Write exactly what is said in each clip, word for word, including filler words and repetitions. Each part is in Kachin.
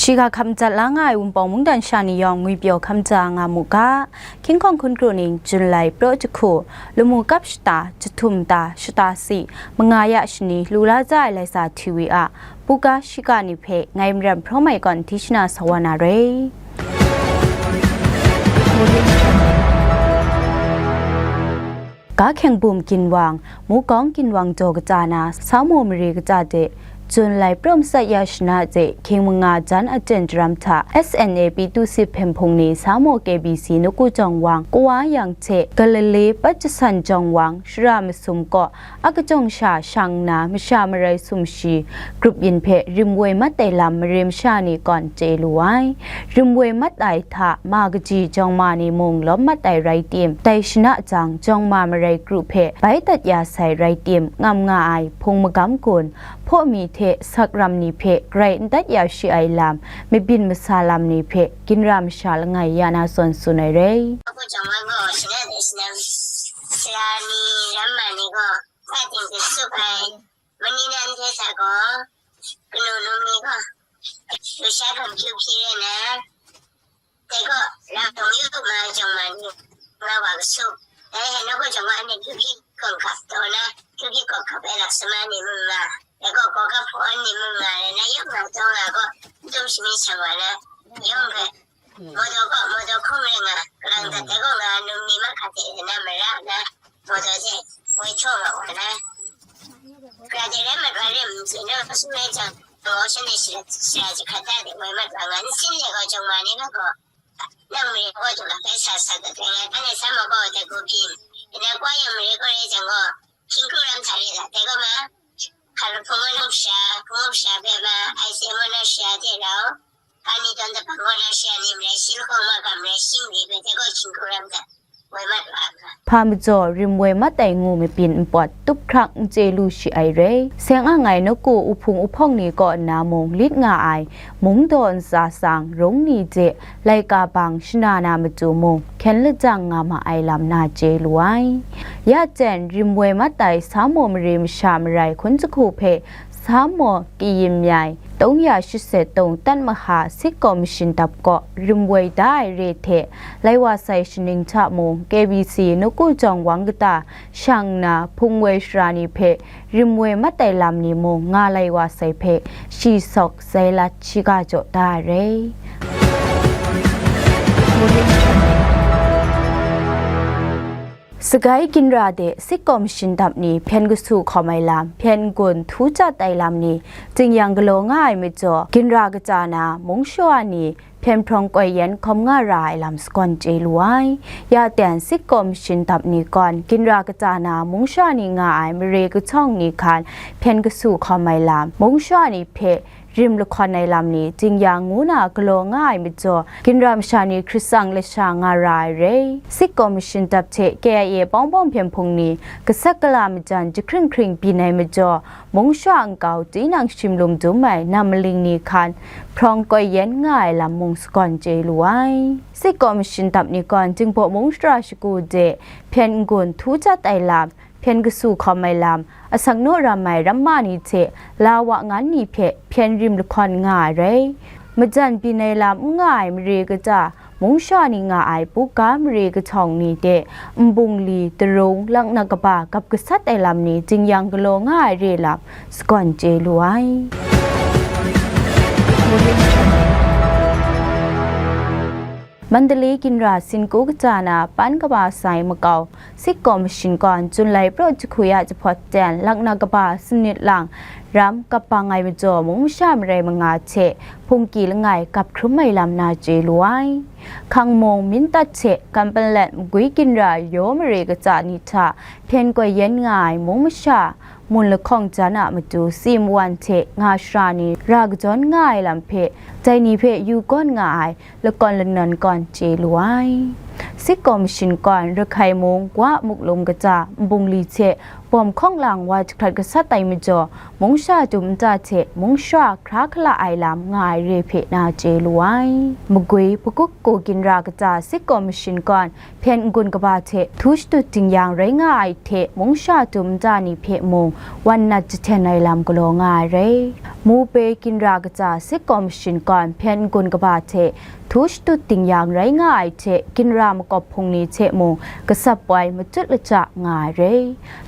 Shiga hkap madat la nga ai Wunpawng mungdan sha ni yawng ngwipyaw hkap maja nga mu ga. Hkying hkawng hkun kru ning, Jun lai praw jahku, lamu kap shata, jahtum ta, shata si, manga ya shani, lu la za ai Laisa T V a buga shiga ni hpe ngai Maram Hprawng Mai Kawn Dishna Sawana re. Ga Hkyengbum ginwang, Mukawng ginwang jaw kata na, Samo mare kata de, Jun lai praw matsat ya shana de, hkying manga jan aten jaram hta, S N A P tu sit hpyen hpung ni, Samo K B C Nawku Jawng Wang, Kawa Yang hte, Galile Pat Jasan Jawng Wang, Shara Masum kaw, a kachyawng sha shang nna, masha marai sumshi, grup yin hpe rim woi mat ai lam mare masha ni kawn chye lu ai. Rim woi mat ai hta, ma kaji jawng ma ni mung lawm mat ai rai tim, dai shana jang, jawng ma marai kru hpe bai dat ya sai rai tim, ngam nga ai hpung magam gun, hpaw mi hte sak ram ni hpe grai n dat ya shi ai lam, mabyin masa lam ni hpe ginra masha langai ya na zawn tsun ai rai. Nawku Jawng Wang gaw, shana de shana, sara ni, ramma ni gaw, Sa ting hte tsup ai, mani nan hte sa gaw, kanu num ni gaw, lusha hkam hkyu hpyi re na, dai gaw, la hkawng yu ma jawng ma ni, nga wa kasup, dai hte nawku jawng wa anhte hkyu hpyi kawng hkap taw na, hkyu hpyi kawng hkap ai laksama ni mung nga, dai gaw, gaw kap hpaw ni mung nga rai na, yawng nga taw nga gaw, tum shami shang wa na, yawng hpe, Mawdaw gaw, mawdaw hkawng rai nga, kalang dat ai gaw nga, num ni mahkra hte na mara na, mawdaw hte woi htaw nga wa na, gara de rai mat wa rim n chye na, sum rai jang, gaw shanhte shara, shara jahkrat da de woi mat wa nga, nsin de gaw, jawng ma ni gaw, nang mare gaw, jawng bai sa sa dat ai nga, anhte sa ma gaw, dai gaw byin, ina kwa yang mare gaw rai jang gaw, hkying hkru ram hta re la, dai gaw ma, hkalup hpung gaw num sha, hpung sha hpe ma, ai se gaw na sha hte rau, Ani tawn daban gaw na shi a ni marai, shi lahkawng makam marai, shi mare hpe dai gaw hkying hkru ram hta, woi mat wa ai hka. Hpa majaw rim woi mat ai ngu mabyin npawt tup hkrak n chye lu shi ai re. Seng ang ai nawku uhpung uhpawng ni kaw nna mung lit nga ai, mungdaw ntsa tsang rung ni hte laika bang shana na matu mung hkyen lajang nga ma ai lam na chye lu ai. Ya jen, rim woi mat ai Samo mare masha marai hkun jahku hpe Samo kayin myai, tawng ya shitset tawng tat maha sit kaw mashin dap kaw rim woi da ai re hte, lai wa sai shaning hta mung, K B C Nawku Jawng Wang kata shang nna, hpung woi shara ni hpe rim woi mat ai lam ni mung, nga lai wa sai hpe, shi sawk zai lat shiga jaw da ai re. Sagai ginra de sit kaw mashin dap ni hpyen kasu hkawm ai lam, hpyen n-gun htu chyat ai lam ni, jing-yang galaw nga ai majaw, ginra kaja na mung shawa ni hpyen hprawng koi yan hkawm nga ra ai lam sagawn chye lu ai. Ya ten sit kaw mashin dap ni gawn, ginra kaja na mung shawa ni nga ai mare kahtawng ni hkan hpyen kasu hkawm ai lam, mung shawa ni hpe rim lahkawn ai lam ni, jing-yang ngu na galaw nga ai majaw, ginra masha ni hkrit tsang lasha nga ra ai re. Sit kaw mashin dap hte K I A pawng pawng hpyen hpung ni, gasat gala majan jahkring hkring byin ai majaw, mung shawa nkau tinang shim lum dum ai nam maling ni hkan hprawng koi yan nga ai lam mung sagawn chye lu ai. Sit kaw mashin dap ni gawn, Jingbaw mung shara shagu de hpyen n-gun htu chyat ai lam, hpyen kasu hkawm ai lam, asak naw ram ai ramma ni hte la wa ngan ni hpe hpyen rim lahkawn nga ai rai. Majan byin ai lam n nga ai mare kaja, mung shawa ni nga ai buga mare kahtawng ni de, nbungli, darung, laknak kaba gap gasat ai lam ni, jing-yang galaw nga ai re lam, sagawn chye lu ai. Mandalay ginra sin ku kaja na pan kaba sai makau, sit kaw mashin gawn, Jun lai praw jahku ya jahpawt ten, laknak kaba sanit lang ram kap bang ai majaw, mung masha marai manga hte hpungki langai gap hkrum ai lam na chye lu ai. Hkangmung, Mindat hte Kanpalet magwi ginra yaw mare kaja ni hta hpyen koi yan nga ai mung masha, mun lahkawng jan a matu, si mawan hte nga shara ni ra kadawn nga ai lam hpe, dai ni hpe yu gawn nga ai lakawn lanawn gawn chye lu ai. Sit kaw mashin gawn, Rakhai mung, Wa muklum kaja, nbungli hte bawm hkawng lang wa jahkrat gasat ai majaw, mungsha dum nta hte mungsha hkra hkala ai lam nga ai re hpe na chye lu ai. Magwi, Pakukku ginra kata Sik Kaw Mashin kawn hpyen n-gun kaba hte htu shadut ding yang rai nga ai hte mungsha dum nta ni hpe mung wan nat jahten ai lam galaw nga ai rai. Mupe ginra kata Sik Kaw Mashin kawn hpyen n-gun kaba hte htu shadut ding yang rai nga ai hte ginra makawp hpung ni hte mung gasap wai matut laja nga ai rai.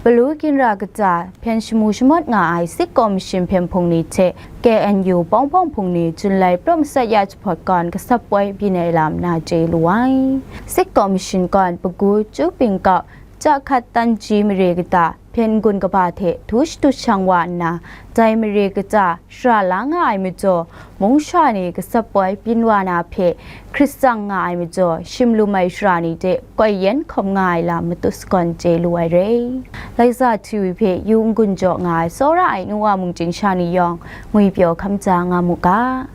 Palu ginra kata hpyen shamu shamawt nga ai Sik Kaw Mashin hpyen hpung ni hte K N U pawng pawng hpung ni Junlai praw masat ya jahpawt kawn gasap wai byin ai lam na chye lu ai. Sik Kaw Mashin kawn Pagu, Chyu Pingkau, Jahkhat Tanji mare kata hpyen n-gun kaba hte htu shadut shang wa nna, dai mare kata shara la nga ai majaw, mungsha ni gasap wai byin wa na hpe hkrit tsang nga ai majaw, shim lum ai shara ni hte koi yen hkawm nga ai lam matut sagawn chye lu ai rai. Laika T V hpe yu n-gun jaw nga ai tsawra ai nu wa mungchying sha ni yawng ngwipyaw hkam ja nga mu ga.